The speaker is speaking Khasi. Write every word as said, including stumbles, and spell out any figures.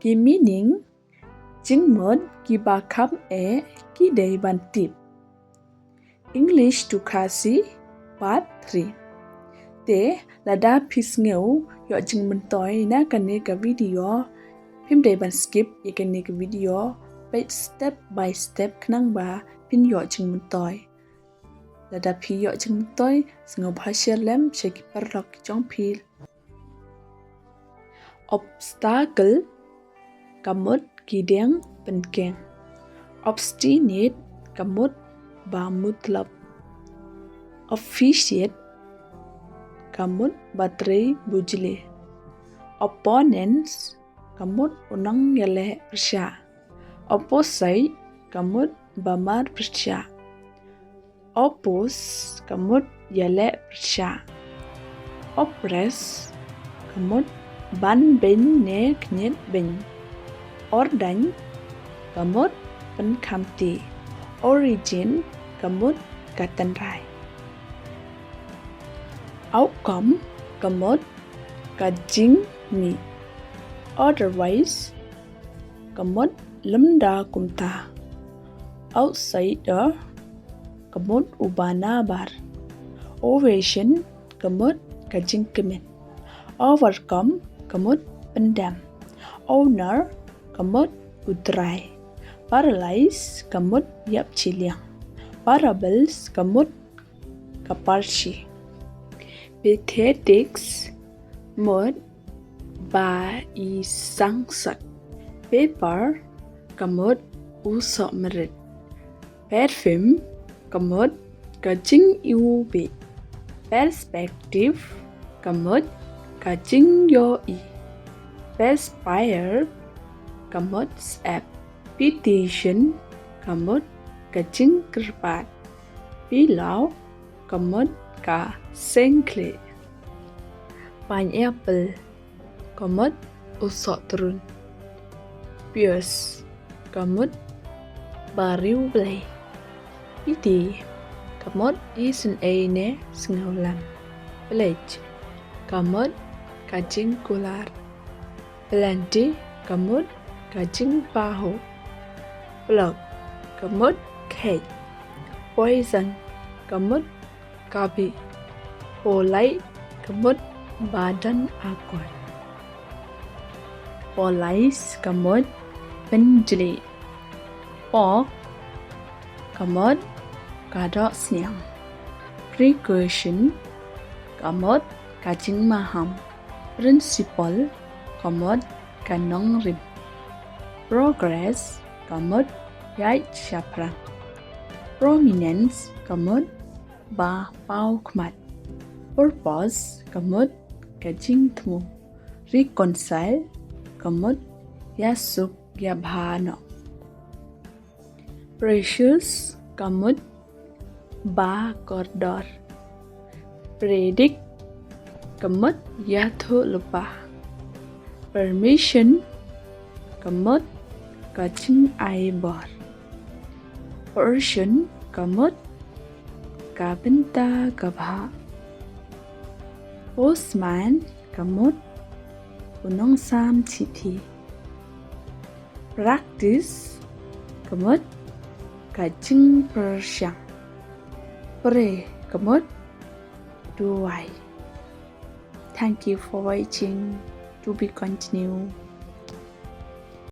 Ki meaning jingmut kiba kham eh ki dei ban tip. English to Khasi, Part three. Te lada phi sngew ïoh jingmyntoi na kane ka video, phim dei ban skip ïa kane ka video, peit step by step khnang ba phin ïoh jingmyntoi. Lada phi ïoh jingmyntoi, sngewbha share lem sha ki paralok ki jong phi. Obstacle ka mut ki dieng pynkeng. Obstinate ka mut ba mutlop. Officiate ka mut ba trei bujli. Opponents ka mut u nongïaleh pyrshah. Opposite ka mut ba mar pyrshah. Oppose ka mut ïaleh pyrshah. Oppress ka mut ban beiñ ne khñiot beiñ. Ordain ka mut pynkhamti. Origin ka mut ka tynrai. Outcome ka mut ka jingmih. Otherwise ka mut lymda kumta. Outsider ka mut uba nabar. Ovation ka mut ka jingkmen. Overcome ka mut pyndem. Owner ka mut u trai. Paralyze ka mut ïap chiliang. Parables ka mut ka parshi. Pathetics mut ba i sangsak. Paper ka mut u sohmrit. Perfume ka mut ka jingiwbih. Perspective ka mut ka jingïohi. Perspire ka mut syep. Petition ka mut ka jingkyrpad. Pillow ka mut ka sengkhlieh. Pineapple ka mut u sohtrun. Pious ka mut ba riewblei. Pity ka mut isynei ne sngewlem. Pledge ka mut ka jingkular. Plenty ka mut ka jingpahuh. Plug ka mut kheit. Poison ka mut ka bih. Polite ka mut ba don akor. Polish ka mut pynjlih. Paw ka mut ka dohsniang. Precaution ka mut ka jingmaham. Principle ka mut ka nongrim. Progress ka mut ïaid shaphrang. Prominence ka mut ba paw khmat. Purpose ka mut ka jingthmu. Reconcile ka mut ïasuk ïabha noh. Precious ka mut ba kordor. Predict ka mut ïathuhlypa. Permission ka mut ka jingai bor. Portion ka mut ka bynta ka bhah. Postman ka mut u nongsam shithi. Practice ka mut ka jingpyrshang. Pray ka mut duwai. Thank you for watching. To be continue.